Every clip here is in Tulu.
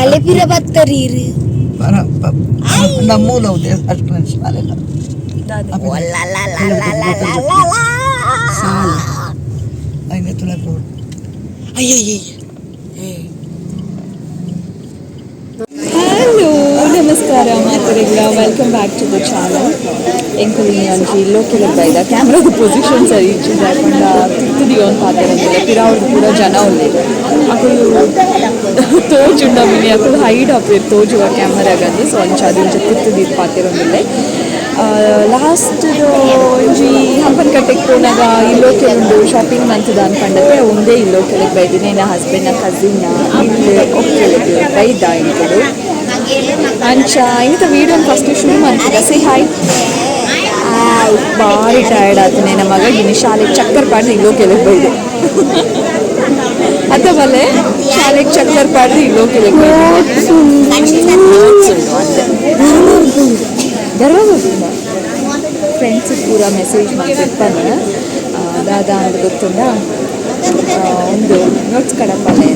ಅಲೆಪಿರ ಬತ್ತರೀರು ನಮ್ಮೂಲ ಅಷ್ಟು ಶಾಲೆಲ್ಲ. ಐನೇ ತುಳ. ಅಯ್ಯಯ್ಯ. ಹಲೋ, ನಮಸ್ಕಾರ ಮಾತರಿಗ್ಲ. Welcome back to the channel. ಎಂಕುಲು ಒಂಜಿ ಲೋಕೆಲ ಬೈದ. ಕ್ಯಾಮ್ರಾದ ಪೊಸಿಷನ್ ಸರಿ ಇಜ್ಜಿದ ಪಂಡ ತಿರ್ತುದಿ ಒಂದು ಪಾತೆರಂದಿಲ್ಲ. ಪಿರಾವುಡು ಪೂರ ಜನ ಉಲ್ಲೆರ್. ಅಕುಲು ತೋಜುಂಡ ಮಿನಿ ಅಕುಲು ಹೈಡ್ ಆಪೆರ್ ತೋಜುವ ಕ್ಯಾಮರಾಗಂದು. ಸೊ ಅಂಚ ಅದು ಇಂಚ ತಿರ್ತುದಿ ಪಾತೆರೊಂದುಲ್ಲೆ. ಲಾಸ್ಟ್ ಒಂಜಿ ಹಂಪನಕಟ್ಟೆಗೆ ಪೋನಾಗ ಇಲ್ಲೋಕೆಲ್ ಉಂಡು, ಶಾಪಿಂಗ್ ಮಂತುದ ಅನ್ಪಂಡತೆ ಒಂದೇ ಇಲ್ಲೋಕೆಲೆಗ್ ಬೈದಿನಿ. ಎನ್ನ ಹಸ್ಬೆಂಡ್ನ ಕಸಿನ್ನ ಇಲ್ಲ್ ಒಕ್ಕೆಲೆಗ್ ಬೈದ ಎಂಕುಲು. ಅಂಚ ಇನ್ನಿತ ವೀಡಿಯೋನ್ ಫಸ್ಟ್ ಶುರು ಮಲ್ಪುಗ. Say hi. ಭಾರಿ ಟಯರ್ಡ್ ಆತನೆ. ನಮ್ಮ ಮಗ ಇನ್ನು ಶಾಲೆಗೆ ಚಕ್ಕರ್ ಪಾಡ್ದು ಇಲ್ಲೋಕೆಲೆಗ್ ಬೈದೆ ಅತ್ತ ಬಲ್ಲೆ. ಶಾಲೆಗೆ ಚಕ್ಕರ್ ಪಾಡ್ದು ಇಲ್ಲೋಕೆಲೆಗ್ ಬೈದೆ. ನೋಟ್ಸ್ ಉಂಡು ಅಂದೆ ಗರ್ವ. ಫ್ರೆಂಡ್ಸ್ ಪೂರ ಮೆಸೇಜ್ ಮಾಡ್ತಿರ್ತಾನೆ. ದಾದ ಅಂದ್ ಗೊತ್ತುಂಡ? ಒಂದು ನೋಟ್ಸ್ ಕಡಪಲೆ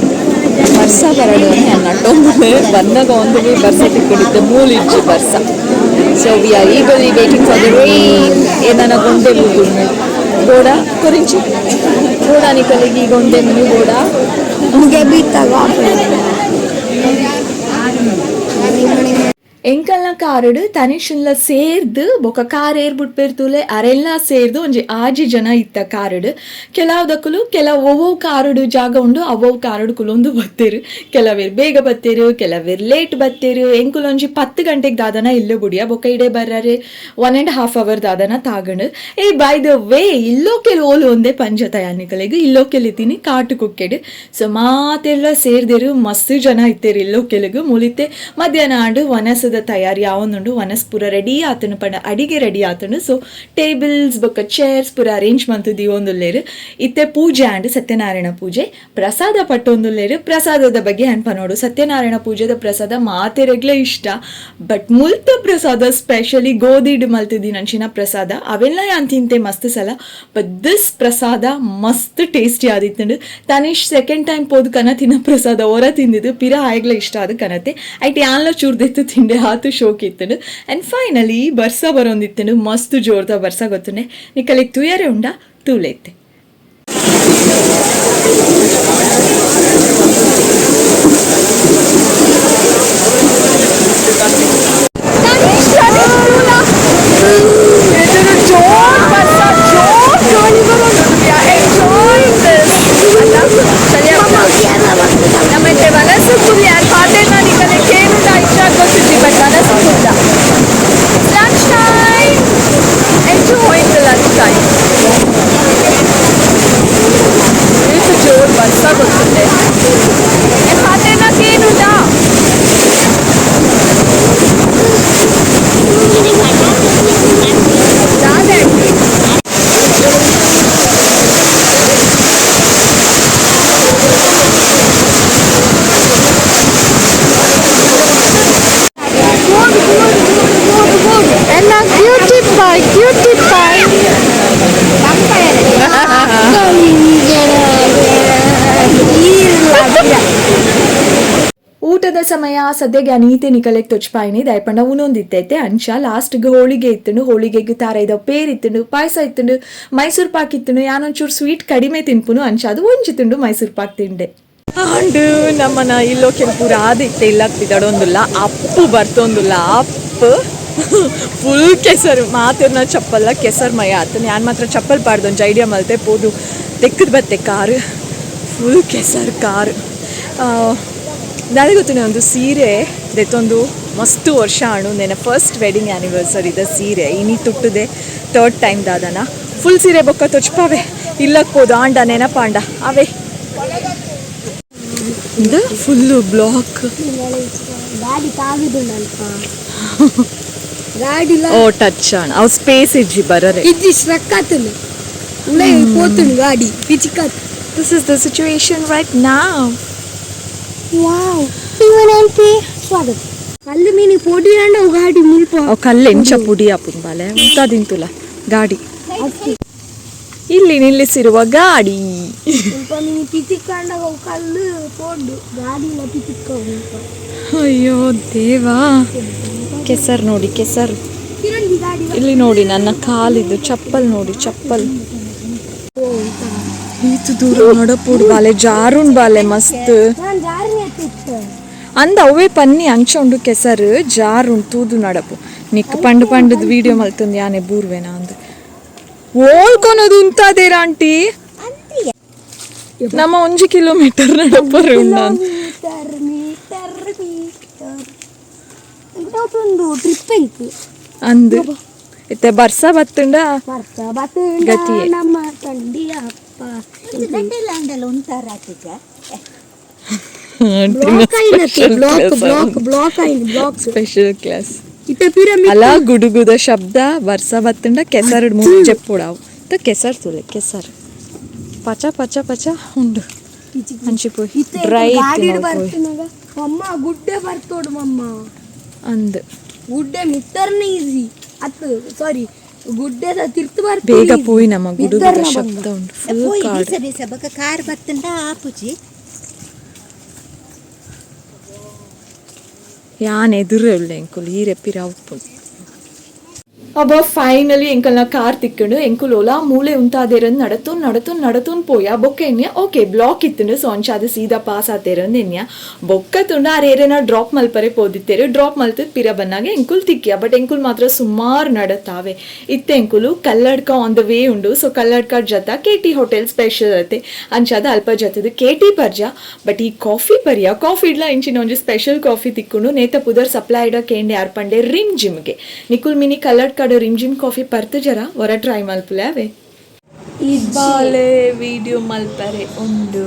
ಬರ್ಸ ಬರಡು ನಟ್ಟೊಂದು ಬಂದಾಗ ಒಂದು ಬರ್ಸ ತಿಕ್ಕೊಂಡಿದ್ದೆ ಮೂಲಿಜ್ಜಿ ಬರ್ಸ. So we are eagerly waiting for the rain. ಏನಾನ ಗೊಂಡೆ ಬೂಗುಂಡು ಗೋಡ ಕೊರಿಂಚಿ ಗೋಡ ನಿಕಲಿಗೆ ಗೊಂಡೆ ಮಿನಿ ಗೋಡ. ಮುಗೆ ಬೀತಾಗ. ಎಂಕಲ್ನ ಕಾರುಡು ತನಿಷನ್ಲ ಸೇರ್ದು ಬೊಕ ಕಾರ್ ಏರ್ಬುಟ್ ಪೇರ್ತುಲೆ ಅರೆಲ್ಲ ಸೇರ್ದು ಒಂಜಿ ಆಜಿ ಜನ ಇತ್ತ ಕಾರುಡು. ಕೆಲವುದಕ್ಕಲು ಕೆಲವು ಒವ್ವೊವ್ ಕಾರುಡು ಜಾಗ ಉಂಡು, ಅವ್ವವ್ ಕಾರುಡು ಕುಲೊಂದು ಬತ್ತೇರು. ಕೆಲವೇರು ಬೇಗ ಬತ್ತೇರು, ಕೆಲವೇರು ಲೇಟ್ ಬತ್ತೇರು. ಎಂಕುಲು ಒಂಜಿ 10 ಗಂಟೆಗೆ ದಾದನ ಇಲ್ಲು ಬುಡಿಯ. ಬೊಕ ಇಡೆ ಬರ್ರಾರೆ 1.5 ಅವರ್ ದಾದನ ತಾಗಂಡು. ಏ, by the way, ಇಲ್ಲೋಕೆಲ್ ಓಲು ಒಂದೇ ಪಂಚ ತಯಾನಿಕಲೆಗ್ ಇಲ್ಲೋಕೆಲ್ ಇತ್ತೀನಿ ಕಾಟು ಕುಕ್ಕೆಡ್. ಸೊ ಮಾತೆಲ್ಲ ಸೇರ್ದೇರು, ಮಸ್ತ್ ಜನ ಇತ್ತೇರು ಇಲ್ಲೋಕೆಲುಗು. ಮುಲಿತೆ ಮಧ್ಯಾಹ್ನ ಆಂಡು, ವನಸದ ತಯಾರಿ ಯಾವೊಂದುಂಡು. ವನಸ್ ಪೂರ ರೆಡಿ ಆತನು ಪಂಡ ಅಡಿಗೆ ರೆಡಿ ಆತನು. ಸೊ ಟೇಬಲ್ಸ್ ಬೊಕ್ಕ ಚೇರ್ಸ್ ಪೂರ ಅರೇಂಜ್ ಮಂತು ದೀವೊಂದುಲ್ಲೇರು. ಇತ್ತೆ ಪೂಜೆ ಆಂಡ್, ಸತ್ಯನಾರಾಯಣ ಪೂಜೆ. ಪ್ರಸಾದ ಪಟ್ಟೊಂದುಲ್ಲೇರು. ಪ್ರಸಾದದ ಬಗ್ಗೆ ಅನ್ಪ ನೋಡು. ಸತ್ಯನಾರಾಯಣ ಪೂಜೆದ ಪ್ರಸಾದ ಮಾತೆರೆಗ್ಲೇ ಇಷ್ಟ. ಬಟ್ ಮುಲ್ತ ಪ್ರಸಾದ, ಸ್ಪೆಷಲಿ ಗೋಧಿಡ್ ಮಲ್ತಿದ್ದೀನಿ ಅಂಚಿನ ಪ್ರಸಾದ, ಅವೆಲ್ಲ ಯಾನ್ ತಿಂತೆ ಮಸ್ತ್ ಸಲ. ಬಟ್ this ಪ್ರಸಾದ ಮಸ್ತ್ ಟೇಸ್ಟಿ ಆದಿತ್ತುಂಡು. ತನಿಷ್ ಸೆಕೆಂಡ್ ಟೈಮ್ ಪೋದು ಕನ ತಿನ್ನ ಪ್ರಸಾದ ಹೊರ ತಿಂದಿದ್ದು ಪಿರ ಆಯ್ಗ್ಲ ಇಷ್ಟ ಆದ ಕನತೆ. ಐಟ್ ಯಾನ್ಲ ಚೂರ್ದೆತ್ತು ತಿಂಡೆ, ಆತು ಶೋಕ್ ಇತ್ತುಂಡು. ಆ್ಯಂಡ್ ಫೈನಲಿ ಬರ್ಸ ಬರೋಂದಿತ್ತುಂಡು. ಮಸ್ತ್ ಜೋರ್ದ ಬರ್ಸ ಗೊತ್ತುಂಡೆ. ನಿಕಲಿಗೆ ತುಯರೆ ಉಂಡ ತೂಲೈತೆ. ಎದುರು ಜೋರ್ ಬರ್ಸ, ಜೋರ್ ಗಾಳಿ ಬರೋದು. We are enjoying this. ನಮ್ಮತ್ತೆ ವನಸು ಕುಲ್ಲಿ ಯಾರು ಪಾತೆರ್ನ ನಿಕಲೆ ಕೇಳುದ ಇಷ್ಟ ಗೊತ್ತಿಜ್ಜಿ. But ವನಸು ಕುಲ್ಲ. Lunch time. Enjoying the lunch time. ಇದು ಜೋರ್ ಬರ್ಸ ಗೊತ್ತುಂಡೆ. ಪಾತೆರ್ನ ಕೇಳುದ. ದಾದೆ? ಎಲ್ಲ cutie pie, cutie pie. ಊಟದ ಸಮಯ. ಸದ್ಯಗೆ ಅನೀತೆ ನಿಕಲೆಗ್ ತೊಚ್ಪಾಯಿನಿ ದಯಪಂಡ ಉನೊಂದಿತ್ತೈತೆ. ಅಂಚ ಲಾಸ್ಟ್ಗೆ ಹೋಳಿಗೆ ಇತ್ತುಂಡು. ಹೋಳಿಗೆಗೆ ತಾರಾಯ್ದ ಪೇರ್ ಇತ್ತುಂಡು, ಪಾಯಸ ಇತ್ತುಂಡು, ಮೈಸೂರು ಪಾಕ್ ಇತ್ತುಂಡು. ಯಾನೊಂಚೂರು ಸ್ವೀಟ್ ಕಡಿಮೆ ತಿನ್ಪುನು, ಅಂಚ ಅದು ಒಂಜಿ ತುಂಡು ಮೈಸೂರು ಪಾಕ್ ತಿಂಡೆ. ಆಂಡು ನಮ್ಮನ ಇಲ್ಲೋ ಕೆಲ ಆದಿತ್ತೆ ಇಲ್ಲ ಬಿದಡೊಂದುಲ್ಲ. ಅಪ್ಪು ಬರ್ತೊಂದುಲ್ಲ. ಅಪ್ಪು ಫುಲ್ ಕೆಸರು. ಮಾತಿರ್ನ ಚಪ್ಪಲ್ಲ ಕೆಸರು ಮಯ ಆತ. ಯಾನ್ ಮಾತ್ರ ಚಪ್ಪಲ್ ಪಾಡ್ದು ಒಂಜಿ ಐಡಿಯಾ ಮಲ್ತೆ ಪೋದು ತೆಕ್ಕದ್ ಬತ್ತೆ. ಕಾರು ಫುಲ್ ಕೆಸರು ಕಾರು. ದಾದೆ ಗೊತ್ತುಂಡೆ, ಒಂದು ಸೀರೆ ದೆತ್ತೊಂದು ಮಸ್ತ್ ವರ್ಷ ಆಣು. ನೆನ ಫಸ್ಟ್ ವೆಡ್ಡಿಂಗ್ ಆ್ಯನಿವರ್ಸರಿದ ಸೀರೆ ಇನಿ ತುಟ್ಟುದೆ ಥರ್ಡ್ ಟೈಮ್ ದಾದನ. ಫುಲ್ ಸೀರೆ ಬೊಕ್ಕ ತೊಚ್ಪಾವೆ. ಇಲ್ಲಕ್ಕೆ ಪೋದು ಆಂಡ ನೆನಪಾಂಡ ಅವೇ. ಇದು ಫುಲ್ಲು ಬ್ಲಾಕ್. ಗಾಡಿ ತಾಗುದುಂಡಲ್ಪ ಗಾಡಿ. ಓ, ಟಚ್ ಆಣ ಅವು ಸ್ಪೇಸ್ ಇಜ್ಜಿ ಬರರೆ. ಇಜ್ಜಿ, ಸ್ಟ್ರಕ್ ಆತುಂಡು. ಉಲೈ ಪೋತುಂಡು ಗಾಡಿ ಪಿಚಿಕಾತ್. This is the situation right now. Wow, ಇವನಂತೆ ಸ್ವಾಗತ. ಕಲ್ಲು ಮೀನು ಪೊಡಿ ಅಂಡ ಗಾಡಿ ಮುಲ್ಪ. ಅವು ಕಲ್ಲು ಎಂಚ ಪುಡಿ ಆಪುಂಡು ಬಾಲೆ. ಉಂತ ದಿಂತುಲ ಗಾಡಿ. ಇಲ್ಲಿ ನಿಲ್ಲಿಸಿರುವ ಗಾಡಿ. ಸ್ವಲ್ಪ ನೀನು ಪಿತಿಕ್ಕಂಡಾಗ ಅವು ಕಲ್ಲು ಪೋಡು ಗಾಡಿನ ಪಿತಿಕ್ಕ. ಅಯ್ಯೋ ದೇವಾ, ಕೆಸರು ನೋಡಿ ಕೆಸರು. ಕಿರಣ್ ಗಾಡಿ. ಇಲ್ಲಿ ನೋಡಿ, ನನ್ನ ಕಾಲಿದ್ದು ಚಪ್ಪಲ್ ನೋಡಿ ಚಪ್ಪಲ್. ಈತು ದೂರ ನಡಪುಡ್ ಬಾಲೆ, ಜಾರುಣ್ ಬಾಲೆ ಮಸ್ತ್. ನಾನು ಜಾರಿನ ಎತ್ತಿತ್ತು. ಅಂದ ಅವೇ ಪನ್ನಿ ಅಂಚ ಉಂಡು ಕೆಸರು, ಜಾರುಂಡು, ತೂದು ನಡಪು. ನಿಕ್ ಪಂಡು ಪಂಡದ್ ವಿಡಿಯೋ ಮಲ್ತಂದು ಯಾನೆ ಬೂರ್ವೆನಾ ಅಂದ್ ಓಲ್ಕೊನದು ಉಂತಾದೇರ ಆಂಟಿ. ನಮ್ಮ 1 ಕಿಲೋಮೀಟರ್ ನಡಪರು ಉಂಡ. ಮೀಟರ್ ಮೀಟರ್ ಮೀಟರ್ ಒಂದು ಟ್ರಿಪ್ ಐತಿ. ಅಂದ್ ಇತ್ತೆ ಬರ್ಸ ಬತ್ತುಂಡ. ಬರ್ತ ಬತ್ತ. ಗತಿಯೇ. ನಮ್ಮ ತಂಡಿ ಅಪ್ಪ ಬ್ಲಾಕ್ ಆಯ್ನತ್ತೆ, ಬ್ಲಾಕ್ ಬ್ಲಾಕ್ ಬ್ಲಾಕ್ ಆಯ್ನ ಬ್ಲಾಕ್. Special class. ಇತ್ತ ಪಿರಮಿಡ್. ಅಲ ಗುಡುಗುದ ಶಬ್ದ ಬರ್ಸ ಬತ್ತುಂಡ ಕೆಸರು ಮೂರು ಚೆಪ್ಪುಡಾವು. ಕೆಸರು ತುಲೆ, ಕೆಸರು ಪಚ ಪಚ ಪಚ ಉಂಡು ಅಂಚಿಪೋಯ್ ಡ್ರೈ. ಗಾಡಿ ಬರ್ತಿನಾಗ ಅಮ್ಮ ಗುಡ್ಡೆ ಬರ್ತೋಡು ಮಮ್ಮ. ಅಂದ್. ಗುಡ್ಡೆ ಮಿತ್ತರ್ನ ಈಸಿ ಅತ್ತು, ಸಾರಿ, ಗುಡ್ಡೆದ ತಿರ್ತು ಬರ್ತು. ಬೇಗ ಪೋಯ್, ನಮ್ಮ ಗುಡುಗುದ ಶಬ್ದ ಉಂಟು ಫುಲ್ ಪೋಯಿ. ಕಾಡು. ಬೀಸ ಬೀಸ ಬೊಕ ಕಾರ್ ಬತ್ತುಂಡ ಆಪುಜಿ. ಯಾನ್ ಎದುರು ಉಳ್ಳೆ ಎಂಕುಲು ಈರೆ ಪಿರ ಉಪ್ಪುಂಡು. ಅಬ್ಬ, ಫೈನಲಿ ಎಂಕಲ್ನ ಕಾರ್ ತಿಕ್ಕಂಡು. ಎಂಕುಲು ಓಲಾ ಮೂಲೆ ಉಂತಾದೇರನ್ ನಡತೊನ್ ನಡತೊನ್ ನಡತೊನ್ ಪೋಯ. ಬೊಕ್ಕ ಎನ್ಯ ಓಕೆ ಬ್ಲಾಕ್ ಇತ್ತುಂಡು, ಸೊ ಅಂಚಾದ ಸೀದಾ ಪಾಸ್ ಆತೇರನ್ ಎನ್ಯ. ಬೊಕ್ಕ ತುಂಡ ಆರ್ ಏರೇನ ಡ್ರಾಪ್ ಮಲ್ಪರೆ ಪೋದಿತ್ತೇರು. ಡ್ರಾಪ್ ಮಲ್ತು ಪಿರ ಬನ್ನಾಗ ಎಂಕುಲ್ ತಿಕ್ಕಿಯ. ಬಟ್ ಎಂಕುಲ್ ಮಾತ್ರ ಸುಮಾರು ನಡತಾವೆ. ಇತ್ತೆ ಎಂಕುಲು ಕಲ್ಲಡ್ಕ ಆನ್ the way ಉಂಡು. ಸೊ ಕಲ್ಲಡ್ಕ ಜತ ಕೆಟಿ ಹೋಟೆಲ್ ಸ್ಪೆಷಲ್ ಅತ್ತೆ. ಅಂಚಾದ ಅಲ್ಪ ಜತದ ಕೆಟಿ ಪರ್ಜ. ಬಟ್ ಈ ಕಾಫಿ ಪರ್ಯ, ಕಾಫಿ ಇಡ್ಲ ಇಂಚಿನ ಒಂಜಿ ಸ್ಪೆಷಲ್ ಕಾಫಿ ತಿಕ್ಕುಂಡು. ನೇತ ಪುದರ್ ಸಪ್ಲೈಡ ಕೇಂಡೆ ಯಾರ್ ಪಂಡೆ ರಿಮ್ ಜಿಮ್ಗೆ. ನಿಕುಲ್ ಮಿನಿ ಕಲ್ಲಡ್ಕಡ್ ರಿಮ್ ಜಿಮ್ ಕಾಫಿ ಪರ್ತು ಜರ ಹೊರ ಟ್ರೈ ಮಲ್ಪುಲೆ ಅವೇ. ಬಾಲೆ ವಿಡಿಯೋ ಮಲ್ಪರೆ ಉಂಡು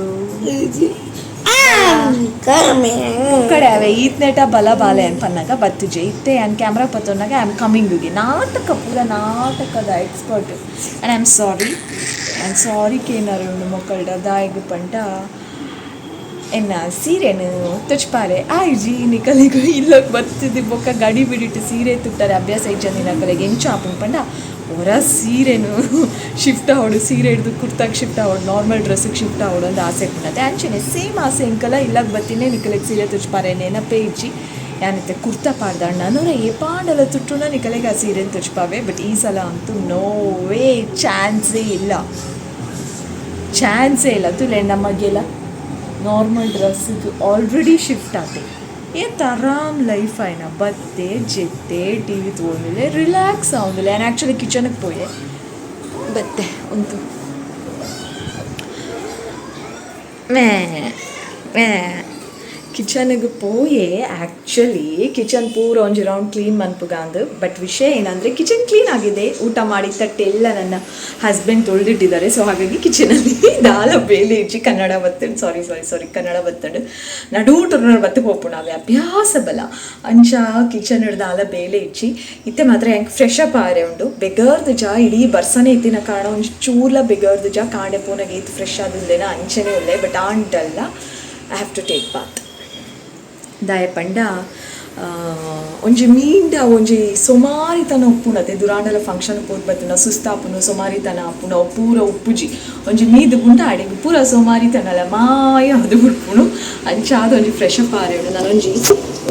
ಕಡೆ ಅವೆ. ಈತ್ನೇಟ ಬಲ ಬಾಲೆ ಅನ್ಪನ್ನಾಗ ಬತ್ತುಜೆ. ಇತ್ತೆ ಆ್ಯನ್ ಕ್ಯಾಮ್ರಾ ಪತ್ತೊನ್ನಾಗ I am ಕಮಿಂಗ್ಗೆ. ನಾಟಕ ಪೂರ ನಾಟಕದ expert. And I am sorry, I am sorry ಕೇನಾರ ಉಂಡು ಮೊಕ್ಕಲ್ಡ. ದಾಯಗ್ ಪಂಡ ಎನ್ನ ಸೀರೆನು ತುಚ್ಪಾರೆ ಆಯ್ಜಿ ನಿಕಲಿಗ. ಇಲ್ಲಗ್ ಬತ್ತಿದ್ದು ಬೊಕ್ಕ ಗಡಿ ಬಿಡಿಟ್ಟು ಸೀರೆ ತುಟ್ಟಾರೆ ಅಭ್ಯಾಸ ಇಜ್ಜಂದಿ ನಕಲಿಗೆ ಎಂಚ ಆಪುಂಡು ಪಂಡ, ಹೊರ ಸೀರೆನು ಶಿಫ್ಟ್ ಆವಡು, ಸೀರೆ ಹಿಡ್ದು ಕುರ್ತಾಗ್ ಶಿಫ್ಟ್ ಆವಡು, ನಾರ್ಮಲ್ ಡ್ರೆಸ್ಸಿಗೆ ಶಿಫ್ಟ್ ಆವಡು ಅಂತ ಆಸೆ ಪುಂಡತೆ. ಅಂಚನೆ ಸೇಮ್ ಆಸೆ ಎಂಕಲ. ಇಲ್ಲಗ್ ಬತ್ತಿನೇ ನಿಕಲಿಗೆ ಸೀರೆ ತುಚ್ಪಾರೆ ನೆನಪೇ ಇಜ್ಜಿ. ಯಾನಿತ್ತೆ ಕುರ್ತಾ ಪಾಡ್ದ ನನೊರ ಏಪಾಂಡಲ ತುಟ್ಟುನ ನಿಕಲಿಗೆ ಆ ಸೀರೆನ ತುಚ್ಪಾವೆ. ಬಟ್ ಈ ಸಲ ಅಂತೂ ನೋ ವೇ, ಚಾನ್ಸೇ ಇಲ್ಲ, ಚಾನ್ಸೇ ಇಲ್ಲ. ತುಲೆ ನಮಗೆಲ್ಲ ನಾರ್ಮಲ್ ಡ್ರೆಸ್ಸಿಗೆ ಆಲ್ರೆಡಿ ಶಿಫ್ಟ್ ಆತೆ. ಏತ್ ಆರಾಮ್ ಲೈಫ್ ಆಯ್ನ. ಬತ್ತೆ ಜೆತ್ತೆ ಟಿವಿ ತಗೊಂಡಿಲ್ಲ, ರಿಲ್ಯಾಕ್ಸ್ ಆವೊಂದಿಲ್ಲ. ನಾನು ಆ್ಯಕ್ಚುಲಿ ಕಿಚನ್ಗೆ ಪೋಯೆ ಬತ್ತೆ ಉಂತು ಮೇ ಮೇ ಕಿಚನ್ಗೆ ಪೋಯೆ. ಆ್ಯಕ್ಚುಲಿ ಕಿಚನ್ ಪೂರ ಒಂಜಿ ರೌಂಡ್ ಕ್ಲೀನ್ ಮನ್ಪುಗಾಂದು. ಬಟ್ ವಿಷಯ ಏನಂದರೆ, ಕಿಚನ್ ಕ್ಲೀನ್ ಆಗಿದೆ. ಊಟ ಮಾಡಿ ತಟ್ಟೆ ಎಲ್ಲ ನನ್ನ ಹಸ್ಬೆಂಡ್ ತೊಳೆದಿಟ್ಟಿದ್ದಾರೆ. ಸೊ ಹಾಗಾಗಿ ಕಿಚನಲ್ಲಿ ದಾಲ ಬೇಲೆ ಇಜ್ಜಿ. ಕನ್ನಡ ಬತ್ತಂಡು, ಸಾರಿ ಸಾರಿ ಸಾರಿ, ಕನ್ನಡ ಬತ್ತಂಡು. ನಡು ಟುರ್ನರ್ ಬತ್ತು ಪೋಪುಂಡು, ಅವೇ ಅಭ್ಯಾಸ ಬಲ. ಅಂಚ ಕಿಚನ್ ದಾಲ ಬೇಲೆ ಇಜ್ಜಿ. ಇತ್ತೆ ಮಾತ್ರ ಹೆಂಗೆ ಫ್ರೆಶ್ ಅಪ್ ಆರೆ ಉಂಡು. ಬೆಗರ್ದು ಜಾ ಇಡೀ ಬರ್ಸನೆ ಇತ್ತಿನ ಕಾರಣ ಒಂಜಿ ಚೂರ್ಲ ಬೆಗರ್ದು ಜಾ. ಕಾಂಡೆ ಪೋನಾಗ ಏತ್ ಫ್ರೆಶ್ ಆದಿಲ್ಲೇನ ಅಂಚನೆ ಉಲ್ಲೆ. ಬಟ್ ಆಂಟಲ್ಲ, I have to take bath. ದಾಯ ಪಂಡ ಒಂಜಿ ಮೀಂಡ ಒಂಜಿ ಸೊಮಾರಿತನ ಉಪ್ಪುಂಡತೆ. ದುರಾಂಡಲ ಫಂಕ್ಷನ್ ಪೋತ್ ಬತ್ತುಂಡ ಸುಸ್ತಾಪುನು, ಸೊಮಾರಿತನ ಆಪುಂಡು. ಅವು ಪೂರ ಉಪ್ಪುಜಿ. ಒಂಜಿ ಮೀದ್ ಗುಂಡ ಅಡೆಗ್ ಪೂರ ಸೋಮಾರಿತನಲ ಮಾಯ ಅದು ಉಪ್ಪುಂಡು. ಅಂಚಾದ ಒಂಜಿ ಫ್ರೆಶ್ ಅಪ್ ಆರೆ ಉಂಡು. ನಾನೊಂಜಿ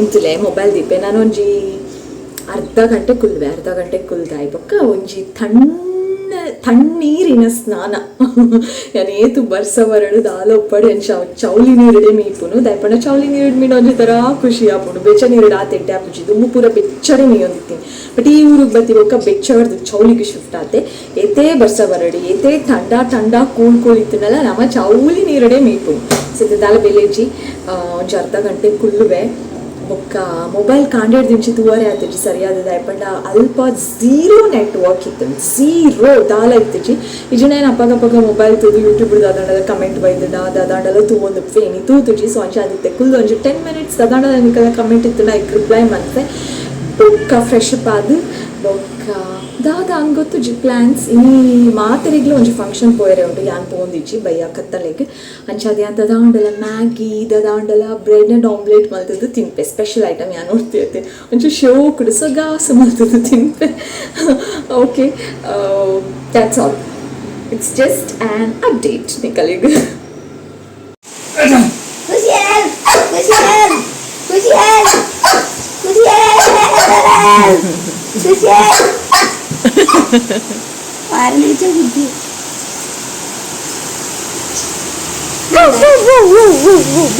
ಉಂತುಲೆ ಮೊಬೈಲ್ ದೀಪೆ. ನಾನೊಂಜಿ ಅರ್ಧ ಗಂಟೆ ಕುಲ್ವೆ. ಅರ್ಧ ಗಂಟೆ ಕುಲ್ದಾಯಿ ಬೊಕ್ಕ ಒಂಜಿ ತಣ್ಣ ತಣ್ಣೀರಿನ ಸ್ನಾನ. ಯಾನ್ ಏತು ಬರ್ಸ ಬರಡು ದಾಲ ಉಪ್ಪಡು ಎಂಚ ಚೌಲಿ ನೀರುಡೆ ಮೀಪುನು. ದಾಯಪಂಡ ಚೌಲಿ ನೀರುಡ್ ಮೀನು ಒಂಜಿ ತರ ಖುಷಿ ಆಪುಂಡು. ಬೆಚ್ಚ ನೀರುಡ್ ಆತ್ ಎಡ್ಡೆ ಆಪುಜಿ. ದುಂಬು ಪೂರ ಬೆಚ್ಚಡೆ ಮೀಯೊಂದಿತ್ತೀನಿ. ಬಟ್ ಈ ಊರಿಗೆ ಬತ್ತಿ ಬೊಕ್ಕ ಬೆಚ್ಚಡ್ದು ಚೌಲಿಗೆ ಶಿಫ್ಟ್ ಆತೆ. ಏತೇ ಬರ್ಸ ಬರಡು, ಏತೇ ಥಂಡ ಥಂಡ ಕೂಲ್ ಕೂಲ್ ಇತ್ತುಂಡಲ ನಮ ಚೌಲಿ ನೀರುಡೆ ಮೀಪುನು. ಸದ್ಯ ದಾಲ ಬೆಲೆಜಿ, ಒಂಜಿ ಅರ್ಧ ಗಂಟೆ ಕುಲ್ಲುವೆ. ಬೊಕ್ಕ ಮೊಬೈಲ್ ಕಾಂಡೇಡ್ ದಿಂಚಿ ತೂವರೆ ಆತಿಜಿ ಸರಿಯಾದ. ದಾಯಪಂಡ ಅಲ್ಪ ಝೀರೋ ನೆಟ್ವರ್ಕ್ ಇತ್ತು, ಝೀರೋ ದಾಲ ಇತ್ತಿಜಿ. ಇಜಿನ ಏನು ಅಪ್ಪಗಪ್ಪಗ ಮೊಬೈಲ್ ತೂದು ಯೂಟ್ಯೂಬ್ ದಾದಾಂಡಲ ಕಮೆಂಟ್ ಬೈದುಂಡ ದಾದಾಂಡಲ ತೂವೊಂದು ಫೇನಿ ತೂತುಜಿ. ಸೊ ಅಂಚ ಆದಿತ್ತೆ ಕುಲ್ದು ಒಂಜಿ 10 ಮಿನಿಟ್ಸ್ ದಾದಾಂಡಲ ನಿಕಲ ಕಮೆಂಟ್ ಇತ್ತುಂಡ ಐಕ್ ರಿಪ್ಲೈ ಮನ್ಪೆ. ಬೊಕ್ಕ ಫ್ರೆಶ್ ಅಪ್ ಆದ್ ಬೊಕ್ಕ ದಾದ ಹಂಗ್ ಗೊತ್ತುಜಿ ಪ್ಲ್ಯಾನ್ಸ್. ಇನಿ ಮಾತೆರೆಗ್ಲ ಒಂಜಿ ಫಂಕ್ಷನ್ ಪೋಯರೆ ಉಂಟು. ಯಾನ್ ಪೋಂದಿಜ್ಜಿ ಬಯ್ಯ ಕತ್ತಲೆಗ್. ಅಂಚಾದ್ ಯಾನ್ ದಾದಾಂಡಲ ಮ್ಯಾಗಿ, ದಾದಾಂಡಲ ಬ್ರೆಡ್ ಆ್ಯಂಡ್ ಆಮ್ಲೆಟ್ ಮಲ್ತದ್ದು ತಿನ್ಪೆ. ಸ್ಪೆಷಲ್ ಐಟಮ್ ಯಾನ್ ನೋಡ್ತಿದ್ದೆ. ಒಂಚೂರು ಶೋಕುಡು ಸೊಗಾಸು ಮಲ್ತದ್ದು ತಿನ್ಪೆ. Okay, that's all. It's just an update ನಿಕಲಿಗ್. ಖುಷಿಯಲ್ ಖುಷಿಯಲ್ ಖುಷಿಯಲ್ ಖುಷಿಯಲ್ ಖುಷಿಯಲ್ ಪಾರಣಿಚ ಬುದ್ಧಿ.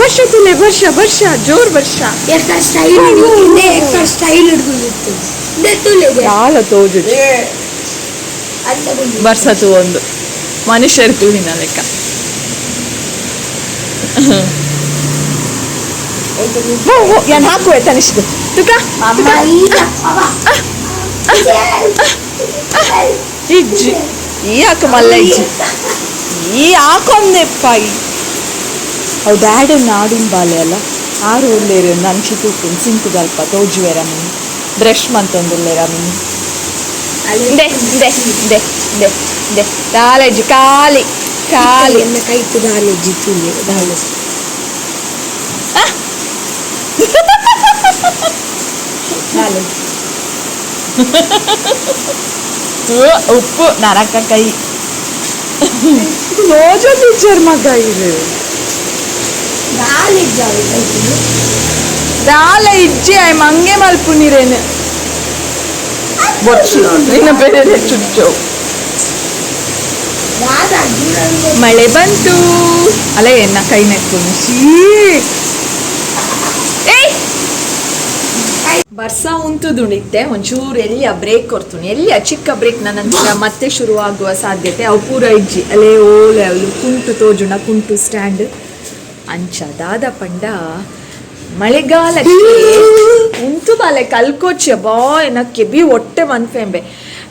ವರ್ಷ ತುಲೆ, ವರ್ಷ ವರ್ಷ, ಜೋರ್ ವರ್ಷ. ಎಕ್ಕ ಸ್ಟೈಲ್ ಹಿಡ್ಕೊಂಡು, ಎಕ್ಕ ಸ್ಟೈಲ್ ಹಿಡ್ಕೊಂಡಿತ್ತು ತುಲೆ. ಯಾಲ ತೋಜು. ಅಂತ. ಬರ್ಸತು ಒಂದು ಮನುಷ್ಯರು ತೂಹಿನ ಲೆಕ್ಕ. ಯಾನ್ ಹಾಕುವೆ ತನಿಷ್ಕ್ ತುಕ. ಅಮ್ಮ ಈಗ ಇಜ್ಜಿ, ಈ ಹಾಕು ಮಲ್ಲ ಇಜ್ಜಿ, ಈ ಹಾಕೊಂದೆಪ್ಪ. ಅವು ಬ್ಯಾಡ ನಾಡಿನ ಬಾಲೆ ಅಲ್ಲ, ಆರು ಉಳ್ಳೇರು ನಂಚಿ ತೂಪುನ್ ಸಿಂಕುದಲ್ಪ ತೋಜುವೆರ ಮಿನಿ, ಬ್ರಷ್ ಮಂತೊಂದುಲ್ಲೇರ ಮಿನಿ. ಇಂದೆ ಇಂದೆ ಇಂದೆ ಇಂದೆ ಇಂದೆ, ದಾಲ ಇಜ್ಜಿ, ಖಾಲಿ ಖಾಲಿ. ಎನ್ನ ಕೈತು ದಾನೆ ಜಿತ್ತುಲೆ ದಾನೆ. ದಾನೆ. ಉಪ್ಪು ನರಕ ಕೈ ರೋಜ ಟೀಚರ್ ಮಗ ಇದು. ದಾನೆ ಇದ್ದಾವೆ ಕೈತು. ದಾಲ ಇಜ್ಜಿ, ಆಯ್ ಮಂಗೆ ಮಲ್ಪುನಿರೇನು ಬೊಚ್ಚು ನಿನ್ನ ಬೇರೆ ಚುಚ್ಚು. ದಾದ. ಮಳೆ ಬಂತು ಅಲ್ಲ, ಎನ್ನ ಕೈ ನೆಕ್ಕೊಂಡು ಸೀ. ಏಯ್, ಬರ್ಸ ಉಂಟುದುಣಿತ್ತೆ. ಒಂಚೂರು ಎಲ್ಲಿಯ ಬ್ರೇಕ್ ಕೊಡ್ತೀನಿ, ಎಲ್ಲಿಯ ಚಿಕ್ಕ ಬ್ರೇಕ್ ನಂತರ ಮತ್ತೆ ಶುರುವಾಗುವ ಸಾಧ್ಯತೆ ಅವು ಪೂರ ಇಜ್ಜಿ. ಅಲ್ಲೇ ಓಲೆ ಅವಳು ಕುಂಟು ತೋಜುಣ, ಕುಂಟು ಸ್ಟ್ಯಾಂಡ್ ಅಂಚ. ದಾದ ಪಂಡ, ಮಳೆಗಾಲಕ್ಕೆ ಉಂತು ಬಾಲೆ ಕಲ್ಕೋಚಿ ಬಾ ಎನ್ನ ಕೆಬಿ ಹೊಟ್ಟೆ ಮನ್ಫೆಂಬೆ.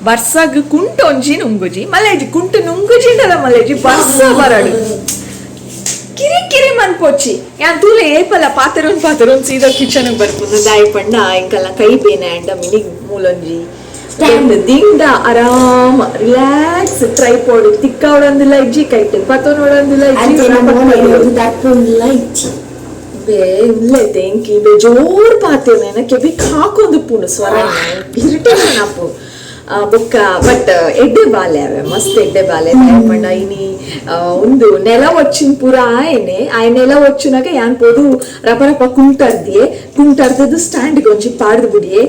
ಬರ್ಸಾಗ ಕುಂಟು ಒಂಜಿ ನುಂಗುಜಿ ಮಲೇಜಿ, ಕುಂಟು ನುಂಗುಜಿಂಡಲ ಮಲೇಜಿ. ಬರ್ಸ ಬರಡು ಕಿರಿ ಕಿರಿ ಮನ್ಪೊಚ್ಚಿ. ಯಾನ್ ತೂಲೆ ಏಪಲ ಪಾತೆರೊನ್ ಪಾತೆರೊನ್ ಸೀದಾ ಕಿಚನ್ ಬರ್ಪುಂಡು. ದಾಯಿ ಪಂಡ ಎಂಕಲ್ನ ಕೈ ಬೇನೆ ಅಂಡ ಮಿನಿಗ್ ಮೂಲೊಂಜಿ ದಿಂಡ ಆರಾಮ ರಿಲ್ಯಾಕ್ಸ್ ಟ್ರೈಪಾಡ್ ತಿಕ್ಕಾವಡಂದಿಲ್ಲ ಇಜ್ಜಿ, ಕೈಟ್ ಪತ್ತೊನೊಡಂದಿಲ್ಲ ಇಜ್ಜಿ. ದಪ್ಪುಂದಿಲ್ಲ ಇಜ್ಜಿ. ಬೇ ಉಲ್ಲೈತೆ ಎಂಕಿ ಬೇ ಜೋರ್ ಪಾತೆರ್ನ ಕೆಬಿಕ್ ಹಾಕೊಂದು ಪುಂಡು ಸ್ವರ ಇರಿಟೇಷನ್ ಆಪು ಬೊಕ್ಕ. ಬಟ್ ಎಡ್ಡೆ ಬಾಲೆ ಅವೆ, ಮಸ್ತ್ ಎಡ್ಡೆ ಬಾಲೆ. ಪಂಡ ಇನಿ ಒಂದು ನೆಲ ಒಚ್ಚಿನ ಪೂರ ಆಯನೆ ಆಯ್ ನೆಲ ಒಚ್ಚುನಾಗ ಯಾನ್ ಪೋದು ರಪ ರಪ ಕುಂಟರ್ದಿಯೆ. ಕುಂಟರ್ದದ್ದು ಸ್ಟ್ಯಾಂಡ್ಗೆ ಒಂಜಿ ಪಾಡ್ದು ಬುಡಿಯೆ.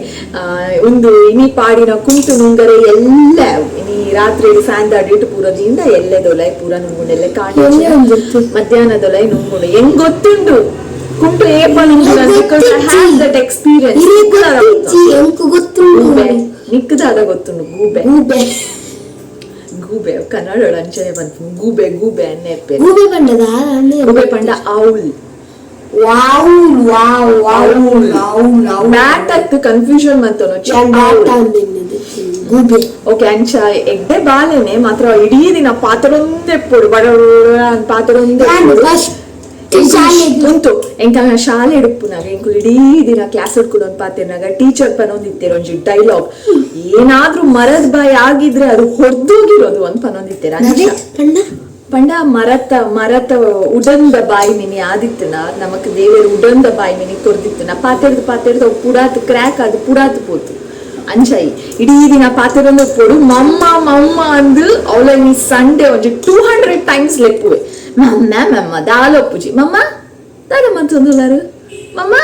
ಒಂದು ಇನಿ ಪಾಡಿನ ಕುಂಟು ನುಂಗರೆ ಎಲ್ಲ ಇನಿ ರಾತ್ರಿ ಫ್ಯಾನ್ ದಾಡಿಟ್ಟು ಪೂರ ದಿಂದ ಎಲ್ಲೆದೊಲೈ ಪೂರ ನುಂಗುಂಡೆಲ್ಲ ಕಾಣಿ ಮಧ್ಯಾಹ್ನದೊಲೈ ನುಂಗುಂಡು. ಹೆಂಗ್ ಗೊತ್ತುಂಡು ಕುಂಟು ಏಪ ನುಂಗುಂಡು? Because I have that experience. ಗೊತ್ತಿಜ್ಜಿ, ಎಂಕು ಗೊತ್ತುಂಡು. ಗೂಬೆ, ನಿಕ್ಕದಾದ ಗೊತ್ತುಂಡು ಗೂಬೆ. ಗೂಬೆ. ಗೂಬೆ ಕನ್ನಡ ಅಂಚನೆ ಬಂತು, ಗೂಬೆ ಗೂಬೆ ಅನ್ನೆಪ್ಪೆ. ಗೂಬೆ ಬಂಡದ. ಗೂಬೆ ಪಂಡ owl. Wow wow wow wow wow. Bat ಅತ್ತು ಕನ್ಫ್ಯೂಷನ್ ಮಂತನು. ಗೂಬೆ. ಓಕೆ, ಅಂಚ ಎಡ್ಡೆ ಬಾಲೆನೆ ಮಾತ್ರ. ಇಡೀ ದಿನ ಪಾತ್ರೊಂದೇ ಪೊಡು ಬಡ ಪಾತ್ರೊಂದೇ. ನಾನು ಫಸ್ಟ್ ಶಾಲೆಗೆ ಉಂಟು ಎಂಕ ಶಾಲೆ ಹಿಡುಪುನಾಗ ಎಂಕುಲು ಇಡೀ ದಿನ ಕ್ಲಾಸ್ ಹಿಡ್ಕೊಂಡು ಪಾತೆರ್ನಾಗ ಟೀಚರ್ ಪನೊಂದಿತ್ತೇರು ಒಂಜಿ ಡೈಲಾಗ್, ಏನಾದ್ರೂ ಮರದ ಬಾಯಿ ಆಗಿದ್ರೆ ಅದು ಹೊಡ್ದೋಗಿರೋದು ಅಂತ ಪನೊಂದಿತ್ತೇರ. ಅದೇ ಪಂಡ. ಪಂಡ ಮರತ ಮರತ ಉಡಂದ ಬಾಯಿ ಮಿನಿ ಆದಿತ್ತನ, ನಮಕ್ ದೇವರು ಉಡಂದ ಬಾಯಿ ಮಿನಿ ಕೊರ್ದಿತ್ತನ, ಪಾತೆರ್ದು ಪಾತೆರ್ದು ಅವು ಪುಡಾತ್ ಕ್ರ್ಯಾಕ್ ಅದು ಪುಡಾತ್ ಪೋತು. ಅಂಚಾಯಿ ಇಡೀ ದಿನ ಪಾತೆರೊಂದು ಪೊಡು ಮಮ್ಮ ಮಮ್ಮ ಅಂದು ಅವಳ ನೀ ಸಂಡೇ ಒಂಜಿ 200 ಟೈಮ್ಸ್ ಲೆಪ್ಪುವೆ. ಮಮ್ಮ ಮಮ್ಮ ದಾಲೊಪ್ಪುಜಿ. ಮಮ್ಮ ದಾದ ಮಂತೊಂದುಲ್ಲಾರು ಮಮ್ಮ?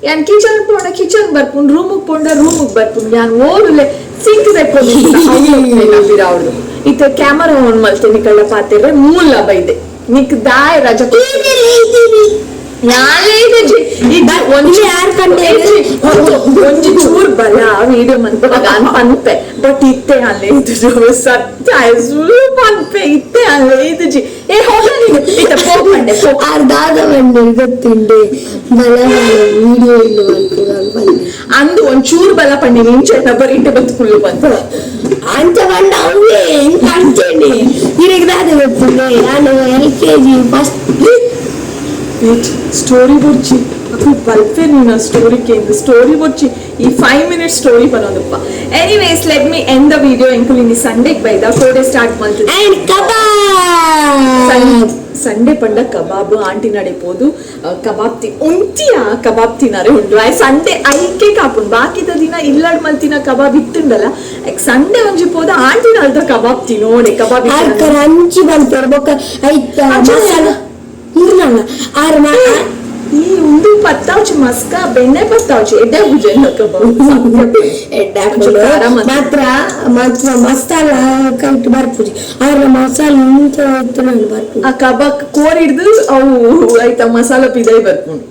ಯಾನ್ ಕಿಚನ್ ಪೋಂಡ ಕಿಚನ್ ಬರ್ಪುನ್, ರೂಮುಗ್ ಪೋಂಡ ರೂಮುಗ್ ಬರ್ಪುನ್. ಯಾನ್ ಓಡುಲೆ ಸಿಂಕ್ ಅವ್ರದ್ದು ಇತ್ತ ಕ್ಯಾಮರಾ ಆನ್ ಮಲ್ತೆ ನಿಕಳ್ಳ ಪಾತೆರ್ರೆ ಮೂಲ ಬೈದೆ ನಿಕ್ ದಾಯ ರಜಾ. ಯಾನೇ ಇಜ್ಜಿ. ಈಗ ಒಂಜಿ ಯಾರ್ ಕಂಡೇರು? ಒಂಜಿ ಚೂರ್ ಬಲ ವಿಡಿಯೋ ಮನ್ಪುನಾಗ ಅನ್ ಪನ್ಪೆ. ಬಟ್ ಇತ್ತೆ ಅಲ್ಲೇ ಇದ್ದುಜಿ, ಸತ್ಯ ಸುಳ್ಳು ಪನ್ಪೆ. ಇತ್ತೆ ಅಲ್ಲೇ ಇದ್ದುಜಿ. ಏ ಹೋಗ ನೀನು, ಇತ್ತೆ ಪೋ ಪಂಡೆ ಪೋ. ಆರ್ ದಾದ ಬಂಡೆ ಗೊತ್ತುಂಡೆ, ಬಲ ವಿಡಿಯೋ ಇಲ್ಲ ಬಂದೆ. ಅಂದು ಒಂಚೂರು ಬಲ ಪಂಡಿ ಇಂಚೆ ಬರೀಟೆ ಬಂದು ಕುಳ್ಳು ಬಂತು. ಅಂಚ ಬಂಡ ಅವೇ ಎಂತ ಅಂಚೆನೆ ಇರಗ್ ದಾದ ಗೊತ್ತುಂಡೆ, ನಾನು LKG first. Story ಬುರ್ಚಿ. ಬಲ್ಪೆ ನೀನು ಸ್ಟೋರಿ ಕೇಂದ್ರ ಸ್ಟೋರಿ ಬೊಚ್ಚಿ ಈ 5 ಮಿನಿಟ್ ಸ್ಟೋರಿ ಬರೋದಪ್ಪ. Anyways, let me end the video. ಎಂಕುಲು ಇನ್ನಿ ಸಂಡೇಗೆ ಬೈದ ಕೋಡೆ ಸ್ಟಾರ್ಟ್ ಮಾಡ್ತಿದ್ದೆ. ಅಂಡ್ ಕಬಾಬ್. ಸಂಡೆ ಪಂಡ ಕಬಾಬ್ ಆಂಟಿ ನಡೆ ಪೋದು ಕಬಾಬ್ ತಿ ಉಂತಿಯ ಕಬಾಬ್ ತಿನಾರೆ ಉಂಡು. ಆಯ್ ಸಂಡೆ ಐಕೆ ಕಾಪುಂಡು. ಬಾಕಿದ ದಿನ ಇಲ್ಲಡ್ ಮಲ್ತಿನ ಕಬಾಬ್ ಇತ್ತುಂಡಲ್ಲ, ಸಂಡೆ ಒಂಜಿ ಪೋದ ಆಂಟಿನ ಅಲ್ದ ಕಬಾಬ್ ತಿನೋಡೆ ಕಬಾಬ್. ಆರ್ ಕರಂಚಿ ಬಂತಾರೆ ಬೊಕ್ಕ ಐತ ಮಸಾಲ ಮುರ್ನಲ್ಲ ಆರ್ ಈ ಉಂದು ಪತ್ತಾವ್ಚಿ ಮಸ್ಕ ಬೆಣ್ಣೆ ಪತ್ತಾವ್ಚಿ ಎಡ್ಡೆ ಪೂಜೆ ಕಬಾಬ್. ಎಡ್ಡೆ. ಒಂಚೂರು ಖಾರ ಮಾತ್ರ. ಮಾತ್ರ ಮಾತ್ರ ಮಸಾಲ ಕರೆಕ್ಟ್ ಬರ್ಪುಜಿ. ಆರ್ನ ಮಸಾಲ ಇಂಚ ಇತ್ತು ಬರ್ಪುಜಿ. ಆ ಕಬಾಬ್ ಕೋರ್ ಹಿಡ್ದು ಅವು ಆಯ್ತಾ ಮಸಾಲ ಪಿದೈ ಬರ್ಪುಂಡು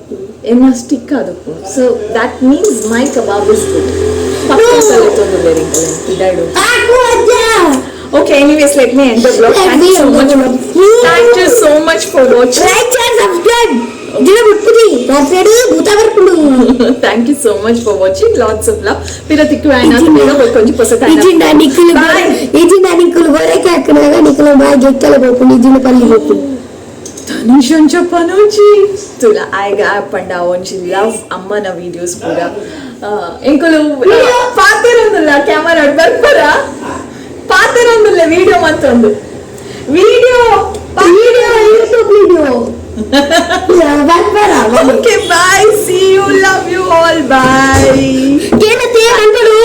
ಎನ್ನ stick ಅದಪ್ಪು. So that means my kebab is good. ಮಸಾಲೆ ತೊಂದರೆ ಪಿದಾಯ್ಡು. ಆಕು ಅಜ್ಜ. Okay, anyways, let me end the vlog. Let Thank me you so end the much. Vlog. Thank you so much for watching. Like, share, subscribe. ದಿನ ಬಿಟ್ಬಿಡಿ ಬರ್ಬೇಡು ಭೂತ ಬರ್ಪುಂಡು. Thank you so much for watching. Lots of love. ಪಿರತಿಕ್ಕು ಆಯ್ನ ಕೊಂಚ ಪೊಸ. ಇಜಿಂಡ ನಿಕ್ಕುಲು. Bye. ಇಜಿಂಡ ನಿಕ್ಕುಲು ಗೋರೆಕೆ ಹಾಕಿನಾಗ ನಿಕ್ಕುಲು ಬಾಯಿ ಗೆಕ್ಕಲೆ ಬೋಪುಂಡು ಇಜಿಂಡ ಪಲ್ಲಿ ಬೋಪುಂಡು. ತನುಷಂಚ ಪನೋಜಿ ತುಲ ಆಯ್ಗ ಪಂಡ ಒಂಜಿ ಲವ್ ಅಮ್ಮನ ವಿಡಿಯೋಸ್ ಪೂರ ಎಂಕುಲು ಪಾತೆರೊಂದುಲ್ಲ ಕ್ಯಾಮರಾ ಬರ್ಪರ ಪಾತೆರೊಂದುಲ್ಲ ವಿಡಿಯೋ ಮತ್ತೊಂದು ವಿಡಿಯೋ. ವಿಡಿಯೋ, ಯೂಟ್ಯೂಬ್ ವಿಡಿಯೋ ಬರ್ಬಾರ. Okay, bye, see you, love you all, bye. ಏನತ್ತೆ ಅನ್ಬಿಡು.